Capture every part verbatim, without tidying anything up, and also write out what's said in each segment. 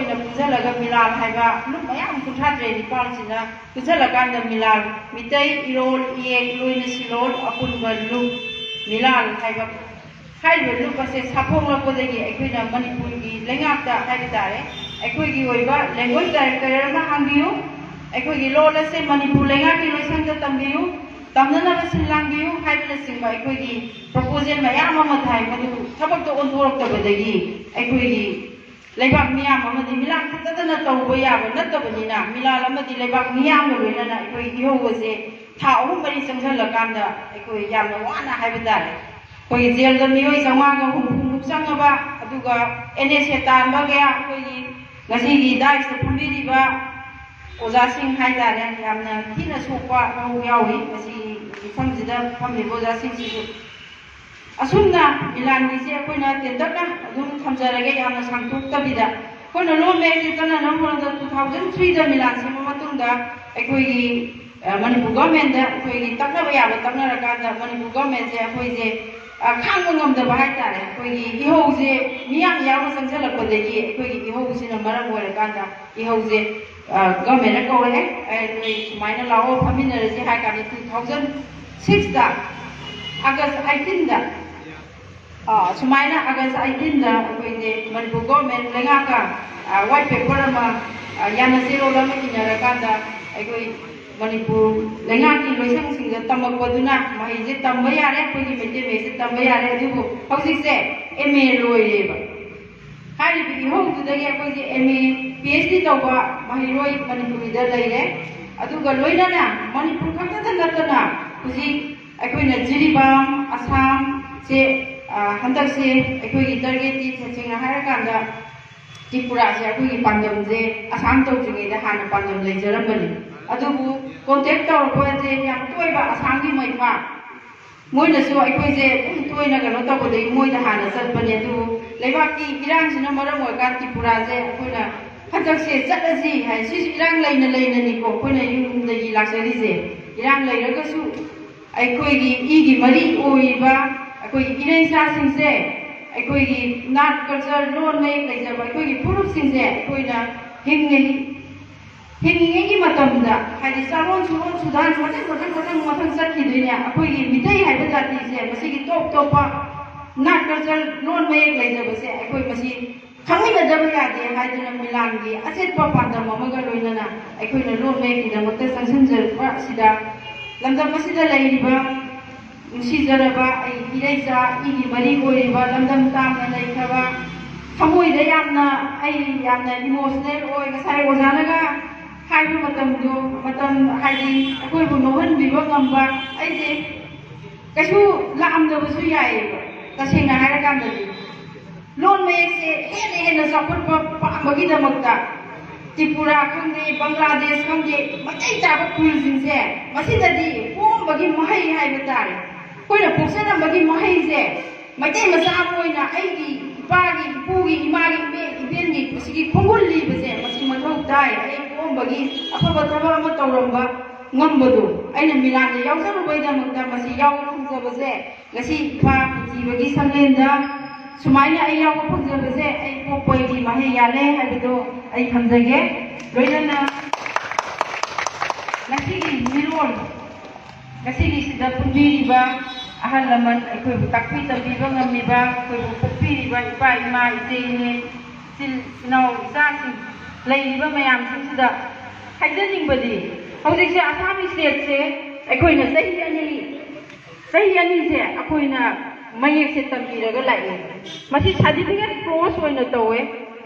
ꯑꯣꯏꯅ ꯄꯨꯟꯁꯤꯜꯂꯒ ꯃꯤꯂꯥꯜ ꯍꯥꯏꯕ ꯂꯨꯞ ꯃꯌꯥꯝ ꯀꯨꯟꯊ꯭ꯔꯥ ꯇꯔꯦꯠ ꯅꯤꯄꯥꯜꯁꯤꯅ ꯄꯨꯟꯁꯤꯜꯂꯀꯥꯟꯗ ꯃꯤꯂꯥꯜ, ꯃꯤꯇꯩ ꯏꯔꯣꯜ ꯏꯌꯦꯛ ꯂꯣꯏꯅ ꯁꯤꯂꯣꯜ ꯑꯄꯨꯟꯕ ꯂꯨꯞ ꯃꯤꯂꯥꯜ ꯍꯥꯏꯕ, ꯍꯥꯏꯔꯤꯕ ꯂꯨꯞ ꯑꯁꯦ ꯁꯥꯐꯣꯡꯂꯛꯄꯗꯒꯤ ꯑꯩꯈꯣꯏꯅ ꯃꯅꯤꯄꯨꯔꯒꯤ ꯂꯩꯉꯥꯛꯇ ꯍꯥꯏꯕ ꯇꯥꯔꯦ, ꯑꯩꯈꯣꯏꯒꯤ ꯑꯣꯏꯕ language director ꯑꯃ ꯍꯥꯡꯕꯤꯌꯨ, ꯑꯩꯈꯣꯏꯒꯤ ꯂꯣꯜ ꯑꯁꯦ ꯃꯅꯤꯄꯨꯔ ꯂꯩꯉꯥꯛꯀꯤ ꯂꯣꯏꯁꯪꯗ ꯇꯝꯕꯤꯌꯨ, ꯇꯝꯅꯅꯕ ꯁꯤꯜ ꯂꯥꯡꯕꯤꯌꯨ ꯍꯥꯏꯕꯅꯆꯤꯡꯕ ꯑꯩꯈꯣꯏꯒꯤ proposal ꯃꯌꯥꯝ ꯑꯃ ꯊꯥꯏ꯫ ꯃꯗꯨ ꯊꯕꯛꯇ ꯑꯣꯟꯊꯣꯔꯛꯇꯕꯗꯒꯤ ꯑꯩꯈꯣꯏꯒꯤ ꯂꯩꯕꯥꯛ ꯃꯤꯌꯥꯝ ꯑꯃꯗꯤ ꯃꯤꯂꯥꯜ ꯈꯛꯇꯗꯅ ꯇꯧꯕ ꯌꯥꯕ ꯅꯠꯇꯕꯅꯤꯅ, ꯃꯤꯂꯥꯜ ꯑꯃꯗꯤ ꯂꯩꯕꯥꯛ ꯃꯤꯌꯥꯝꯒ ꯂꯣꯏꯅꯅ ꯑꯩꯈꯣꯏ ꯏꯍꯧ ꯑꯁꯦ ꯊꯥ ꯑꯍꯨꯝ ꯃꯔꯤ ꯆꯪꯁꯤꯜꯂꯀꯥꯟꯗ ꯑꯩꯈꯣꯏ ꯌꯥꯝꯅ ꯋꯥꯅ ꯍꯥꯏꯕ ꯇꯥꯔꯦ, ꯑꯩꯈꯣꯏꯒꯤ ꯖꯦꯜꯗ ꯃꯤꯑꯣꯏ ꯆꯥꯝꯃꯉꯥꯒ ꯍꯨꯝꯐꯨꯃꯨꯛ ꯆꯪꯉꯕ, ꯑꯗꯨꯒ NSA ꯇꯥꯟꯕ ꯀꯌꯥ, ꯑꯩꯈꯣꯏꯒꯤ ꯉꯁꯤꯒꯤ dais ꯇ ꯐꯝꯕꯤꯔꯤꯕ ꯑꯣꯖꯥꯁꯤꯡ ꯍꯥꯏꯇꯥꯔꯦ, ꯌꯥꯝꯅ ꯊꯤꯅ ꯁꯣꯛꯄ ꯃꯑꯣꯡ ꯌꯥꯎꯔꯤ꯫ ꯃꯁꯤꯒꯤ ꯃꯤꯐꯝꯁꯤꯗ ꯐꯝꯂꯤꯕ ꯑꯣꯖꯥꯁꯤꯡꯁꯤꯁꯨ ꯑꯁꯨꯝꯅ ꯃꯤꯂꯥꯜꯒꯤꯁꯦ ꯑꯩꯈꯣꯏꯅ ꯇꯦꯟꯇꯛꯅ ꯑꯗꯨꯝ ꯊꯝꯖꯔꯒꯦ, ꯌꯥꯝꯅ ꯁꯥꯡꯗꯣꯛꯇꯕꯤꯗ꯫ ꯑꯩꯈꯣꯏꯅ ꯂꯣꯟ ꯃꯌꯦꯛꯁꯦ ꯆꯠꯅꯅꯕ ꯍꯣꯠꯅꯕꯗ two thousand three ꯗ ꯃꯤꯂꯥꯜ ꯁꯦꯝꯕ ꯃꯇꯨꯡꯗ ꯑꯩꯈꯣꯏꯒꯤ, ꯑ, ꯃꯅꯤꯄꯨꯔ government ꯇ ꯑꯩꯈꯣꯏꯒꯤ ꯇꯛꯅꯕ ꯌꯥꯕ ꯇꯛꯅꯔꯀꯥꯟꯗ ꯃꯅꯤꯄꯨꯔ government ꯁꯦ ꯑꯩꯈꯣꯏꯁꯦ, ꯑ, ꯈꯥꯡꯕ ꯉꯝꯗꯕ ꯍꯥꯏꯇꯥꯔꯦ꯫ ꯑꯩꯈꯣꯏꯒꯤ ꯏꯍꯧꯁꯦ ꯃꯤꯌꯥꯝ ꯌꯥꯝꯅ ꯆꯪꯁꯤꯜꯂꯛꯄꯗꯒꯤ ꯑꯩꯈꯣꯏꯒꯤ ꯏꯍꯧꯁꯤꯅ ꯃꯔꯝ ꯑꯣꯏꯔꯀꯥꯟꯗ ꯏꯍꯧꯁꯦ, ꯑ, government ꯅ ꯀꯧꯔꯛꯑꯦ꯫ ꯑꯩ ꯅꯣꯏ ꯁꯨꯃꯥꯏꯅ ꯂꯥꯛꯑꯣ ꯐꯝꯃꯤꯟꯅꯔꯁꯤ ꯍꯥꯏ ꯀꯥꯟꯗ two thousand six ꯇ August eighteen ꯗ, ꯑ, ꯁꯨꯃꯥꯏꯅ August eighteen ꯗ ꯑꯩꯈꯣꯏꯁꯦ ꯃꯅꯤꯄꯨꯔ government ꯂꯩꯉꯥꯛꯀ, ꯑ, white paper ꯑꯃ, ꯑ, ꯌꯥꯅ ꯆꯦꯔꯣꯜ ꯑꯃ ꯏꯅꯔꯀꯥꯟꯗ ꯑꯩꯈꯣꯏ ꯃꯅꯤꯄꯨꯔ ꯂꯩꯉꯥꯛꯀꯤ ꯂꯣꯏꯁꯪꯁꯤꯡꯗ ꯇꯝꯃꯛꯄꯗꯨꯅ ꯃꯍꯩꯁꯦ ꯇꯝꯕ ꯌꯥꯔꯦ, ꯑꯩꯈꯣꯏꯒꯤ ꯃꯩꯇꯩ ꯃꯌꯦꯛꯁꯦ ꯇꯝꯕ ꯌꯥꯔꯦ꯫ ꯑꯗꯨꯕꯨ ꯍꯧꯖꯤꯛꯁꯦ MA ꯂꯣꯏꯔꯦꯕ꯫ ꯍꯥꯏꯔꯤꯕ ꯏꯍꯧꯗꯨꯗꯒꯤ ꯑꯩꯈꯣꯏꯁꯦ MA, PhD ꯇꯧꯕ ꯃꯍꯩꯔꯣꯏ ꯃꯅꯤꯄꯨꯔꯤꯗ ꯂꯩꯔꯦ꯫ ꯑꯗꯨꯒ ꯂꯣꯏꯅꯅ ꯃꯅꯤꯄꯨꯔ ꯈꯛꯇꯗ ꯅꯠꯇꯅ ꯍꯧꯖꯤꯛ ꯑꯩꯈꯣꯏꯅ ꯖꯤꯔꯤꯕꯥꯝ, ꯑꯁꯥꯝꯁꯦ, ꯑ, ꯍꯟꯗꯛꯁꯦ ꯑꯩꯈꯣꯏꯒꯤ target ꯇꯤ ꯇꯁꯦꯡꯅ ꯍꯥꯏꯔꯀꯥꯟꯗ ꯇ꯭ꯔꯤꯄꯨꯔꯥꯁꯦ ꯑꯩꯈꯣꯏꯒꯤ ꯄꯥꯟꯗꯝꯁꯦ ꯑꯁꯥꯝ ꯇꯧꯗ꯭ꯔꯤꯉꯩꯗ ꯍꯥꯟꯅ ꯄꯥꯟꯗꯝ ꯂꯩꯖꯔꯝꯕꯅꯤ꯫ ꯑꯗꯨꯕꯨ contact ꯇꯧꯔꯛꯄꯁꯦ ꯌꯥꯝ ꯇꯣꯏꯕ ꯑꯁꯥꯝꯒꯤ ꯃꯩꯐꯥ꯫ ꯃꯣꯏꯅꯁꯨ ꯑꯩꯈꯣꯏꯁꯦ ꯑꯗꯨꯝ ꯇꯣꯏꯅ ꯀꯩꯅꯣ ꯇꯧꯕꯗꯒꯤ ꯃꯣꯏꯗ ꯍꯥꯟꯅ ꯆꯠꯄꯅꯦ꯫ ꯑꯗꯨꯕꯨ ꯂꯩꯕꯥꯛꯀꯤ ꯏꯔꯥꯡꯁꯤꯅ ꯃꯔꯝ ꯑꯣꯏꯔꯀꯥꯟꯗ ꯇ꯭ꯔꯤꯄꯨꯔꯥꯁꯦ ꯑꯩꯈꯣꯏꯅ ꯍꯟꯗꯛꯁꯦ ꯆꯠꯂꯁꯤ ꯍꯥꯏ꯫ ꯁꯤꯁꯨ ꯏꯔꯥꯡ ꯂꯩꯅ ꯂꯩꯅꯅꯤꯀꯣ ꯑꯩꯈꯣꯏꯅ ꯌꯨꯝꯗꯒꯤ ꯂꯥꯛꯆꯔꯤꯁꯦ꯫ ꯏꯔꯥꯡ ꯂꯩꯔꯒꯁꯨ ꯑꯩꯈꯣꯏꯒꯤ ꯏꯒꯤ ꯃꯔꯤ ꯑꯣꯏꯔꯤꯕ ꯑꯩꯈꯣꯏꯒꯤ ꯏꯔꯩꯆꯥꯁꯤꯡꯁꯦ ꯑꯩꯈꯣꯏꯒꯤ ꯅꯥꯠ ꯀꯜꯆꯔ, ꯂꯣꯟ ꯃꯌꯦꯛ ꯂꯩꯖꯕ ꯑꯩꯈꯣꯏꯒꯤ ꯐꯨꯔꯨꯞꯁꯤꯡꯁꯦ ꯑꯩꯈꯣꯏꯅ ꯍꯤꯡꯉꯤ-, ꯍꯤꯡꯉꯤꯉꯩꯒꯤ ꯃꯇꯝꯗ, ꯍꯥꯏꯗꯤ ꯆꯥꯔꯣꯟ ꯁꯨꯔꯣꯟ ꯁꯨꯗꯥꯟ ꯃꯊꯪ ꯃꯊꯪ ꯃꯊꯪ ꯃꯊꯪ ꯆꯠꯈꯤꯗꯣꯏꯅꯦ꯫ ꯑꯩꯈꯣꯏꯒꯤ ꯃꯤꯇꯩ ꯍꯥꯏꯕ ꯖꯥꯇꯤꯁꯦ ꯃꯁꯤꯒꯤ ꯇꯣꯞ ꯇꯣꯞꯄ ꯅꯥꯠ ꯀꯜꯆꯔ, ꯂꯣꯟ ꯃꯌꯦꯛ ꯂꯩꯖꯕꯁꯦ ꯑꯩꯈꯣꯏ ꯃꯁꯤ ꯈꯪꯃꯤꯟꯅꯗꯕ ꯌꯥꯗꯦ ꯍꯥꯏꯗꯨꯅ ꯃꯤꯂꯥꯟꯒꯤ ꯑꯆꯦꯠꯄ ꯄꯥꯟꯗꯝ ꯑꯃꯒ ꯂꯣꯏꯅꯅ ꯑꯩꯈꯣꯏꯅ ꯂꯣꯟ ꯃꯌꯦꯛꯀꯤꯗꯃꯛꯇ ꯆꯪꯁꯤꯟꯖꯔꯛꯄ ꯑꯁꯤꯗ, ꯂꯝꯗꯝ ꯑꯁꯤꯗ ꯂꯩꯔꯤꯕ ꯅꯨꯡꯁꯤꯖꯔꯕ ꯑꯩ ꯏꯔꯩꯆꯥ, ꯏꯒꯤ ꯃꯔꯤ ꯑꯣꯏꯔꯤꯕ, ꯂꯝꯗꯝ ꯇꯥꯝꯅ ꯂꯩꯈ꯭ꯔꯕ, ꯊꯃꯣꯏꯗ ꯌꯥꯝꯅ, ꯑꯩ ꯌꯥꯝꯅ ꯏꯃꯣꯁꯅꯦꯜ ꯑꯣꯏ꯫ ꯉꯁꯥꯏ ꯑꯣꯖꯥꯅꯒ ꯍꯥꯏꯕ ꯃꯇꯝꯗꯣ, ꯃꯇꯝ ꯍꯥꯏꯗꯤ ꯑꯩꯈꯣꯏꯕꯨ ꯅꯣꯛꯍꯟꯕꯤꯕ ꯉꯝꯕ, ꯑꯩꯁꯦ ꯀꯩꯁꯨ ꯂꯥꯛꯑꯝꯗꯕꯁꯨ ꯌꯥꯏꯌꯦꯕ, ꯇꯁꯦꯡꯅ ꯍꯥꯏꯔꯀꯥꯟꯗꯗꯤ꯫ ꯂꯣꯟ ꯃꯌꯦꯛꯁꯦ ꯍꯦꯟꯅ ꯍꯦꯟꯅ ꯆꯥꯎꯈꯠꯄ ꯄꯥꯝꯕꯒꯤꯗꯃꯛꯇ ꯇ꯭ꯔꯤꯄꯨꯔꯥ ꯈꯪꯗꯦ, ꯕꯪꯒ꯭ꯂꯥꯗꯦꯁ ꯈꯪꯗꯦ, ꯃꯩꯇꯩ ꯇꯥꯕ ꯈꯨꯜꯁꯤꯡꯁꯦ, ꯃꯁꯤꯗꯗꯤ ꯄꯣꯛꯑꯝꯕꯒꯤ ꯃꯍꯩ ꯍꯥꯏꯕ ꯇꯥꯔꯦ꯫ ꯑꯩꯈꯣꯏꯅ ꯄꯣꯛꯆꯔꯝꯕꯒꯤ ꯃꯍꯩꯁꯦ ꯃꯩꯇꯩ ꯃꯆꯥ ꯑꯃ ꯑꯣꯏꯅ ꯑꯩꯒꯤ ꯏꯄꯥꯒꯤ, ꯏꯄꯨꯒꯤ, ꯏꯃꯥꯒꯤ, ꯏꯕꯦ-, ꯏꯕꯦꯟꯒꯤ ꯁꯤꯒꯤ ꯈꯣꯡꯒꯨꯜ ꯂꯤꯕꯁꯦ ꯃꯁꯤ ꯃꯊꯧ ꯇꯥꯏ꯫ ꯑꯩ ꯄꯣꯛꯑꯝꯕꯒꯤ ꯑꯐꯕ ꯊꯕꯛ ꯑꯃ ꯇꯧꯔꯝꯕ ꯉꯝꯕꯗꯣ ꯑꯩꯅ ꯃꯤꯂꯥꯟꯗ ꯌꯥꯎꯖꯔꯨꯕꯒꯤꯗꯃꯛꯇ ꯃꯁꯤ ꯌꯥꯎꯕ ꯐꯪꯖꯕꯁꯦ, ꯉꯁꯤ ꯏꯄꯥ ꯄꯨꯟꯁꯤꯕꯒꯤ ꯁꯪꯂꯦꯟꯗ ꯁꯨꯃꯥꯏꯅ ꯑꯩ ꯌꯥꯎꯕ ꯐꯪꯖꯕꯁꯦ ꯑꯩ ꯄꯣꯛꯄꯒꯤ ꯃꯍꯩ ꯌꯥꯜꯂꯦ ꯍꯥꯏꯕꯗꯣ ꯑꯩ ꯊꯝꯖꯒꯦ꯫ ꯂꯣꯏꯅꯅ ꯉꯁꯤꯒꯤ ꯃꯤꯔꯣꯜ, ꯉꯁꯤꯒꯤꯁꯤꯗ ꯄꯨꯟꯕꯤꯔꯤꯕ ꯑꯍꯜ ꯂꯃꯟ, ꯑꯩꯈꯣꯏꯕꯨ ꯇꯥꯛꯄꯤ ꯇꯝꯕꯤꯕ ꯉꯝꯃꯤꯕ, ꯑꯩꯈꯣꯏꯕꯨ ꯄꯣꯛꯄꯤꯔꯤꯕ ꯏꯄꯥ ꯏꯃꯥ, ꯏꯆꯦ ꯏꯅꯦ, ꯏꯆꯤꯜ ꯏꯅꯥꯎ, ꯏꯆꯥꯁꯤꯡ ꯂꯩꯔꯤꯕ ꯃꯌꯥꯝꯁꯤꯡꯁꯤꯗ ꯍꯥꯏꯖꯅꯤꯡꯕꯗꯤ, ꯍꯧꯖꯤꯛꯁꯦ ꯑꯁꯥꯝ ꯁ꯭ꯇꯦꯠꯁꯦ ꯑꯩꯈꯣꯏꯅ ꯆꯍꯤ ꯑꯅꯤ, ꯆꯍꯤ ꯑꯅꯤꯁꯦ ꯑꯩꯈꯣꯏꯅ ꯃꯌꯦꯛꯁꯦ ꯇꯝꯕꯤꯔꯒ ꯂꯥꯛꯑꯦ꯫ ꯃꯁꯤ ꯁꯥꯔꯇꯤꯐꯤꯀꯦꯠ ꯀꯣꯔꯁ ꯑꯣꯏꯅ ꯇꯧꯋꯦ꯫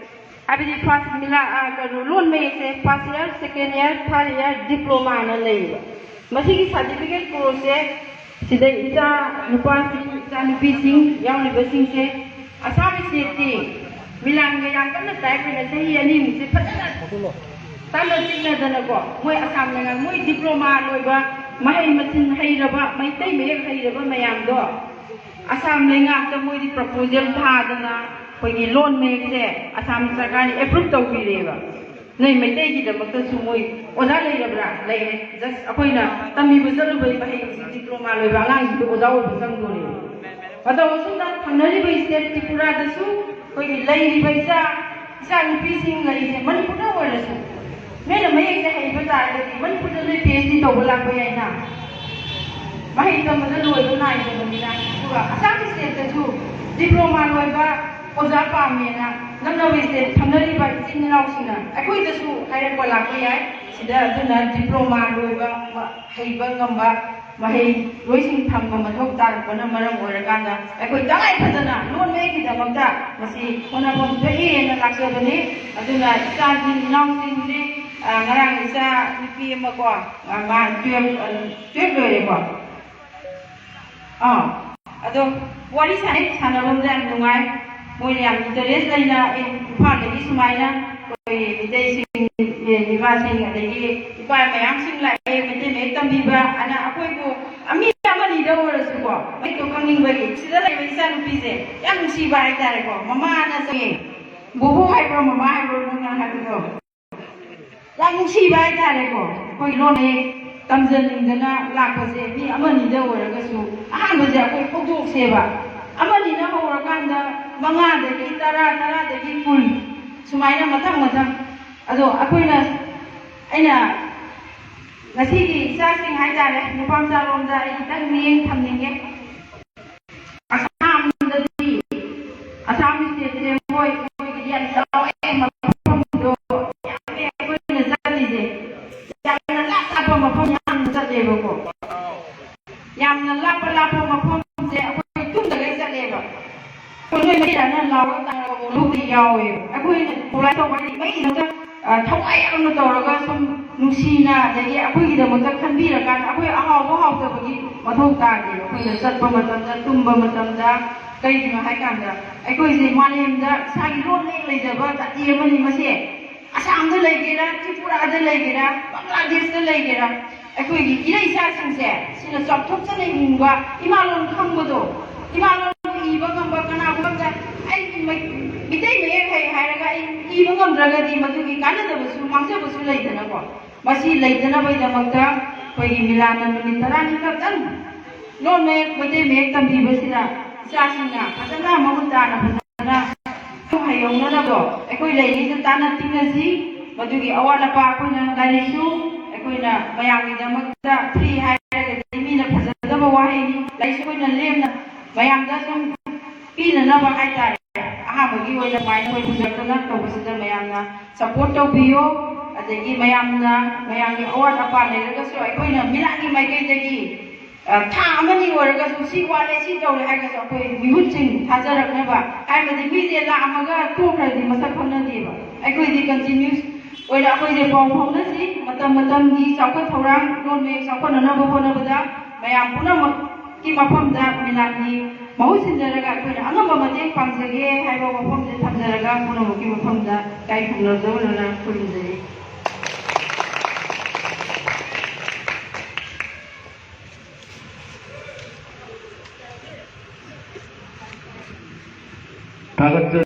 ꯍꯥꯏꯕꯗꯤ ꯐꯥꯔꯁ ꯃꯤꯂꯥ-, ꯑ, ꯀꯩꯅꯣ, ꯂꯣꯟ ꯃꯌꯦꯛꯁꯦ ꯐꯥꯔꯁ ꯏꯌꯥꯔ, ꯁꯦꯀꯦꯟ ꯏꯌꯥꯔ, ꯊꯥꯔꯠ ꯏꯌꯥꯔ ꯗꯤꯄ꯭ꯂꯣꯃꯥꯅ ꯂꯩꯌꯦꯕ꯫ ꯃꯁꯤꯒꯤ ꯁꯥꯔꯇꯤꯐꯤꯀꯦꯠ ꯀꯣꯔꯁꯁꯦ ꯁꯤꯗ ꯏꯆꯥ ꯅꯨꯄꯥꯁꯤꯡ, ꯏꯆꯥ ꯅꯨꯄꯤꯁꯤꯡ ꯌꯥꯎꯔꯤꯕꯁꯤꯡꯁꯦ ꯑꯁꯥꯝ ꯁ꯭ꯇꯦꯠꯀꯤ ꯃꯤꯂꯥꯟꯒ ꯌꯥꯝ ꯀꯟꯅ ꯇꯥꯏ꯫ ꯑꯩꯈꯣꯏꯅ ꯆꯍꯤ ꯑꯅꯤꯃꯨꯛꯁꯦ ꯐꯖꯅ ꯇꯥꯟꯅ ꯇꯤꯛꯅꯗꯅꯀꯣ, ꯃꯣꯏ ꯑꯁꯥꯝ ꯂꯩꯉꯥꯛ, ꯃꯣꯏ ꯗꯤꯄ꯭ꯂꯣꯃꯥ ꯂꯣꯏꯕ, ꯃꯍꯩ ꯃꯁꯤꯡ ꯍꯩꯔꯕ, ꯃꯩꯇꯩ ꯃꯌꯦꯛ ꯍꯩꯔꯕ ꯃꯌꯥꯝꯗꯣ ꯑꯁꯥꯝ ꯂꯩꯉꯥꯛꯇ ꯃꯣꯏꯗꯤ ꯄ꯭ꯔꯄꯣꯖꯦꯜ ꯊꯥꯗꯅ ꯑꯩꯈꯣꯏꯒꯤ ꯂꯣꯟ ꯃꯌꯦꯛꯁꯦ ꯑꯁꯥꯝ ꯁꯔꯀꯥꯔꯅ ꯑꯦꯄ꯭ꯔꯨꯞ ꯇꯧꯕꯤꯔꯦꯕ꯫ ꯅꯣꯏ ꯃꯩꯇꯩꯒꯤꯗꯃꯛꯇꯁꯨ ꯃꯣꯏ ꯑꯣꯖꯥ ꯂꯩꯔꯕ꯭ꯔꯥ? ꯂꯩꯔꯦ꯫ ꯖꯁ ꯑꯩꯈꯣꯏꯅ ꯇꯝꯕꯤꯕ ꯆꯠꯂꯨꯕꯒꯤ ꯃꯍꯩ ꯍꯧꯖꯤꯛ ꯗꯤꯄ꯭ꯂꯣꯃꯥ ꯂꯣꯏꯕ ꯑꯉꯥꯡꯁꯤꯡꯗꯣ ꯑꯣꯖꯥ ꯑꯣꯏꯕ ꯆꯪꯗꯣꯔꯦꯕ꯫ ꯃꯇꯧ ꯑꯁꯨꯝꯅ ꯊꯪꯅꯔꯤꯕ state ꯇ꯭ꯔꯤꯄꯨꯔꯥꯗꯁꯨ ꯑꯩꯈꯣꯏꯒꯤ ꯂꯩꯔꯤꯕ ꯏꯆꯥ, ꯏꯆꯥ ꯅꯨꯄꯤꯁꯤꯡ ꯂꯩꯔꯤꯁꯦ ꯃꯅꯤꯄꯨꯔꯗ ꯑꯣꯏꯔꯁꯨ, ꯅꯣꯏꯅ ꯃꯌꯦꯛꯁꯦ ꯍꯩꯕ ꯇꯥꯔꯒꯗꯤ ꯃꯅꯤꯄꯨꯔꯗ ꯅꯣꯏ PhD ꯇꯧꯕ ꯂꯥꯛꯄ ꯌꯥꯏꯅ꯫ ꯃꯍꯩ ꯇꯝꯕꯗ ꯂꯣꯏꯕ ꯅꯥꯏꯗꯕꯅꯤꯅ꯫ ꯑꯗꯨꯒ ꯑꯁꯥꯝ state ꯇꯁꯨ diploma ꯂꯣꯏꯕ ꯑꯣꯖꯥ ꯄꯥꯝꯃꯦꯅ ꯅꯛꯅꯕ state ꯊꯪꯅꯔꯤꯕ ꯏꯆꯤꯟ ꯏꯅꯥꯎꯁꯤꯡꯅ ꯑꯩꯈꯣꯏꯗꯁꯨ ꯍꯥꯏꯔꯛꯄ ꯂꯥꯛꯄ ꯌꯥꯏ꯫ ꯁꯤꯗ ꯑꯗꯨꯅ diploma ꯂꯣꯏꯕ ꯍꯩꯕ ꯉꯝꯕ ꯃꯍꯩꯔꯣꯏꯁꯤꯡ ꯊꯝꯕ ꯃꯊꯧ ꯇꯥꯔꯛꯄꯅ ꯃꯔꯝ ꯑꯣꯏꯔꯀꯥꯟꯗ ꯑꯩꯈꯣꯏ ꯇꯉꯥꯏ ꯐꯗꯅ ꯂꯣꯟ ꯃꯌꯦꯛꯀꯤꯗꯃꯛꯇ ꯃꯁꯤ ꯍꯣꯠꯅꯐꯝ ꯊꯣꯛꯏꯅ ꯂꯥꯛꯆꯕꯅꯤ꯫ ꯑꯗꯨꯅ ꯏꯆꯥꯁꯤꯡ ꯏꯅꯥꯎꯁꯤꯡꯁꯤ, ꯑ, ꯉꯔꯥꯡ ꯏꯆꯥ ꯅꯨꯄꯤ ꯑꯃꯀꯣ, ꯑ, ꯃꯥ twelve, ꯑ, twelve ꯂꯣꯏꯔꯦꯀꯣ꯫ ꯑꯥ, ꯑꯗꯣ ꯋꯥꯔꯤ ꯁꯥꯟꯅꯩ, ꯁꯥꯟꯅꯐꯝꯗ ꯌꯥꯝ ꯅꯨꯡꯉꯥꯏ꯫ ꯃꯣꯏꯅ ꯌꯥꯝ interest ꯂꯩꯅ, ꯑꯦ, ꯏꯝꯐꯥꯜꯗꯒꯤ ꯁꯨꯃꯥꯏꯅ ꯑꯩꯈꯣꯏ ꯃꯤꯇꯩꯁꯤꯡ, ꯑꯦ, ꯏꯃꯥꯁꯤꯡ, ꯑꯗꯒꯤ ꯏꯄꯥ ꯃꯌꯥꯝꯁꯤꯡ ꯂꯥꯛꯑꯦ, ꯃꯩꯇꯩ ꯃꯌꯦꯛ ꯇꯝꯕꯤꯕ ꯑꯅ ꯑꯩꯈꯣꯏꯕꯨ ꯃꯤ ꯑꯃꯅꯤꯗ ꯑꯣꯏꯔꯁꯨꯀꯣ, ꯃꯌꯦꯛꯇꯣ ꯈꯪꯅꯤꯡꯕꯒꯤ꯫ ꯁꯤꯗ ꯂꯩꯕ ꯏꯆꯥꯅꯨꯄꯤꯁꯦ ꯌꯥꯝ ꯅꯨꯡꯁꯤꯕ ꯍꯥꯏꯇꯥꯔꯦꯀꯣ, ꯃꯃꯥꯅ ꯆꯪꯉꯦ꯫ ꯕꯣꯕꯣ ꯍꯥꯏꯕ꯭ꯔꯣ, ꯃꯃꯥ ꯍꯥꯏꯕ꯭ꯔꯣ, ꯅꯪꯅ ꯍꯥꯏꯕꯗꯣ? ꯌꯥꯝ ꯅꯨꯡꯁꯤꯕ ꯍꯥꯏꯇꯥꯔꯦꯀꯣ꯫ ꯑꯩꯈꯣꯏ ꯂꯣꯟ ꯍꯦꯛ ꯇꯝꯖꯅꯤꯡꯗꯅ ꯂꯥꯛꯄꯁꯦ ꯃꯤ ꯑꯃꯅꯤꯗ ꯑꯣꯏꯔꯒꯁꯨ ꯑꯍꯥꯟꯕꯁꯦ ꯑꯩꯈꯣꯏ ꯍꯧꯗꯣꯛꯁꯦꯕ꯫ ꯑꯃꯅꯤꯅ ꯍꯧꯔꯀꯥꯟꯗ ꯃꯉꯥꯗꯒꯤ ꯇꯔꯥ, ꯇꯔꯥꯗꯒꯤ ꯀꯨꯟ ꯁꯨꯃꯥꯏꯅ ꯃꯊꯪ ꯃꯊꯪ꯫ ꯑꯗꯣ ꯑꯩꯈꯣꯏꯅ, ꯑꯩꯅ ꯉꯁꯤꯒꯤ ꯏꯆꯥꯁꯤꯡ ꯍꯥꯏꯇꯥꯔꯦ, ꯅꯨꯄꯥ ꯃꯆꯥꯔꯣꯝꯗ ꯑꯩ ꯈꯤꯇꯪ ꯃꯤꯠꯌꯦꯡ ꯊꯝꯅꯤꯡꯉꯦ꯫ ꯑꯁꯥꯝꯗꯗꯤ, ꯑꯁꯥꯝ state ꯁꯦ ꯍꯣꯏ, ꯑꯩꯈꯣꯏꯒꯤꯗꯤ ꯌꯥꯝ ꯆꯥꯎꯋꯦ, ꯃꯐꯝꯗꯣ ꯌꯥꯝꯃꯦ, ꯑꯩꯈꯣꯏꯅ ꯆꯠꯂꯤꯁꯦ ꯌꯥꯝꯅ ꯂꯥꯞ ꯂꯥꯞꯄ ꯃꯐꯝ ꯌꯥꯝꯅ ꯆꯠꯂꯦꯕꯀꯣ꯫ ꯌꯥꯝꯅ ꯂꯥꯞꯄ ꯂꯥꯞꯄ ꯃꯐꯝꯁꯦ ꯑꯩꯈꯣꯏ ꯇꯨꯝꯗꯒꯩ ꯆꯠꯂꯦꯕ꯫ ꯑꯩꯈꯣꯏ ꯅꯣꯏ ꯃꯩꯇꯩꯗꯅ ꯂꯥꯎꯔ ꯇꯥꯔꯒ ꯂꯧꯕꯗꯤ ꯌꯥꯎꯋꯦ꯫ ꯑꯩꯈꯣꯏꯅ ꯊꯧꯔꯥꯡ ꯇꯧꯕ ꯍꯥꯏꯗꯤ ꯃꯩꯗꯨꯗ, ꯑ, ꯊꯋꯥꯏ ꯌꯥꯝꯅ ꯇꯧꯔꯒ ꯁꯨꯝ ꯅꯨꯡꯁꯤꯅ, ꯑꯗꯒꯤ ꯑꯩꯈꯣꯏꯒꯤꯗꯃꯛꯇ ꯈꯟꯕꯤꯔꯀꯥꯟꯗ ꯑꯩꯈꯣꯏ ꯑꯍꯥꯎꯕ ꯍꯥꯎꯇꯕꯒꯤ ꯃꯊꯧ ꯇꯥꯗꯦꯕ꯫ ꯑꯩꯈꯣꯏꯅ ꯆꯠꯄ ꯃꯇꯝꯗ, ꯇꯨꯝꯕ ꯃꯇꯝꯗ, ꯀꯩꯒꯤꯅꯣ ꯍꯥꯏꯀꯥꯟꯗ ꯑꯩꯈꯣꯏꯁꯦ ꯃꯥꯂꯦꯝꯗ ꯏꯁꯥꯒꯤ ꯂꯣꯟ ꯍꯦꯛ ꯂꯩꯖꯕ ꯖꯥꯇꯤ ꯑꯃꯅꯤ ꯃꯁꯦ꯫ ꯑꯁꯥꯝꯗ ꯂꯩꯒꯦꯔꯥ, ꯇ꯭ꯔꯤꯄꯨꯔꯥꯗ ꯂꯩꯒꯦꯔꯥ, ꯕꯪꯒ꯭ꯂꯥꯗꯦꯁꯇ ꯂꯩꯒꯦꯔꯥ, ꯑꯩꯈꯣꯏꯒꯤ ꯏꯔꯩꯆꯥꯁꯤꯡꯁꯦ ꯁꯤꯅ ꯆꯥꯎꯊꯣꯛꯆꯅ ꯍꯤꯡꯕ, ꯏꯃꯥꯂꯣꯟ ꯈꯪꯕꯗꯣ, ꯏꯃꯥꯂꯣꯟ ꯏꯕ ꯉꯝꯕ, ꯀꯅꯥꯒꯨꯝꯕ ꯑꯝꯗ ꯑꯩ ꯃꯩ-, ꯃꯤꯇꯩ ꯃꯌꯦꯛ ꯍꯩ ꯍꯥꯏꯔꯒ ꯑꯩ ꯏꯕ ꯉꯝꯗ꯭ꯔꯒꯗꯤ ꯃꯗꯨꯒꯤ ꯀꯥꯟꯅꯗꯕꯁꯨ ꯃꯥꯡꯖꯕꯁꯨ ꯂꯩꯗꯅꯀꯣ꯫ ꯃꯁꯤ ꯂꯩꯇꯅꯕꯒꯤꯗꯃꯛꯇ ꯑꯩꯈꯣꯏꯒꯤ ꯃꯤꯂꯥꯟꯅ ꯅꯨꯃꯤꯠ ꯇꯔꯥꯅꯤ ꯈꯛꯇꯪ ꯂꯣꯟ ꯃꯌꯦꯛ, ꯃꯩꯇꯩ ꯃꯌꯦꯛ ꯇꯝꯕꯤꯕꯁꯤꯅ ꯏꯆꯥꯁꯤꯡꯅ ꯐꯖꯅ ꯃꯃꯨꯠ ꯇꯥꯅ ꯐꯖꯅ ꯍꯩꯍꯧꯅꯅꯕꯗꯣ ꯑꯩꯈꯣꯏ ꯂꯩꯔꯤꯉꯩꯗ ꯇꯥꯟꯅ ꯇꯤꯟꯅꯁꯤ꯫ ꯃꯗꯨꯒꯤ ꯑꯋꯥꯠ ꯑꯄꯥ ꯑꯩꯈꯣꯏꯅ ꯂꯥꯏꯔꯤꯛꯁꯨ ꯑꯩꯈꯣꯏꯅ ꯃꯌꯥꯝꯒꯤꯗꯃꯛꯇ ꯐ꯭ꯔꯤ ꯍꯥꯏꯔꯒꯗꯤ ꯃꯤꯅ ꯐꯖꯗꯕ ꯋꯥꯍꯩꯅꯤ꯫ ꯂꯥꯏꯔꯤꯛꯁꯨ ꯑꯩꯈꯣꯏꯅ ꯂꯦꯝꯅ ꯃꯌꯥꯝꯗ ꯁꯨꯝ ꯄꯤꯅꯅꯕ ꯍꯥꯏꯇꯥꯔꯦ꯫ ꯑꯍꯥꯟꯕꯒꯤ ꯑꯣꯏꯅ ꯁꯨꯃꯥꯏꯅ ꯑꯩꯈꯣꯏ ꯄꯨꯖꯔꯛꯇꯅ ꯇꯧꯕꯁꯤꯗ ꯃꯌꯥꯝꯅ ꯁꯞꯄꯣꯔꯠ ꯇꯧꯕꯤꯌꯣ꯫ ꯑꯗꯒꯤ ꯃꯌꯥꯝꯅ, ꯃꯌꯥꯝꯒꯤ ꯑꯋꯥꯠ ꯑꯄꯥ ꯂꯩꯔꯒꯁꯨ ꯑꯩꯈꯣꯏꯅ ꯃꯤꯂꯥꯠꯀꯤ ꯃꯥꯏꯀꯩꯗꯒꯤ, ꯑ, ꯊꯥ ꯑꯃꯅꯤ ꯑꯣꯏꯔꯒꯁꯨ ꯁꯤ ꯋꯥꯠꯂꯦ, ꯁꯤ ꯇꯧꯔꯦ ꯍꯥꯏꯔꯒꯁꯨ ꯑꯩꯈꯣꯏ ꯃꯤꯍꯨꯠꯁꯤꯡ ꯊꯥꯖꯔꯛꯅꯕ꯫ ꯍꯥꯏꯕꯗꯤ ꯃꯤꯁꯦ ꯂꯥꯛꯑꯝꯃꯒ ꯇꯣꯛꯈ꯭ꯔꯗꯤ ꯃꯁꯛ ꯈꯪꯅꯗꯦꯕ꯫ ꯑꯩꯈꯣꯏꯗꯤ ꯀꯟꯇꯤꯅ꯭ꯌꯨꯁ ꯑꯣꯏꯅ ꯑꯩꯈꯣꯏꯁꯦ ꯄꯥꯎ ꯐꯥꯎꯅꯁꯤ꯫ ꯃꯇꯝ ꯃꯇꯝꯒꯤ ꯆꯥꯎꯈꯠ ꯊꯧꯔꯥꯡ, ꯂꯣꯟ ꯃꯌꯦꯛ ꯆꯥꯎꯈꯠꯅꯅꯕ ꯍꯣꯠꯅꯕꯗ ꯃꯌꯥꯝ ꯄꯨꯝꯅꯃꯛꯀꯤ ꯃꯐꯝꯗ ꯃꯤꯂꯥꯠꯀꯤ ꯃꯍꯨꯠ ꯁꯤꯟꯖꯔꯒ ꯑꯩꯈꯣꯏꯅ ꯑꯉꯝꯕ ꯃꯇꯦꯡ ꯄꯥꯡꯖꯒꯦ ꯍꯥꯏꯕ ꯋꯥꯐꯝꯁꯦ ꯊꯝꯖꯔꯒ ꯄꯨꯝꯅꯃꯛꯀꯤ ꯃꯐꯝꯗ ꯏꯀꯥꯏ ꯈꯨꯝꯅꯖꯧꯅꯅ ꯈꯨꯔꯨꯝꯖꯔꯤ꯫ ꯊꯥꯒꯠꯆꯔꯤ꯫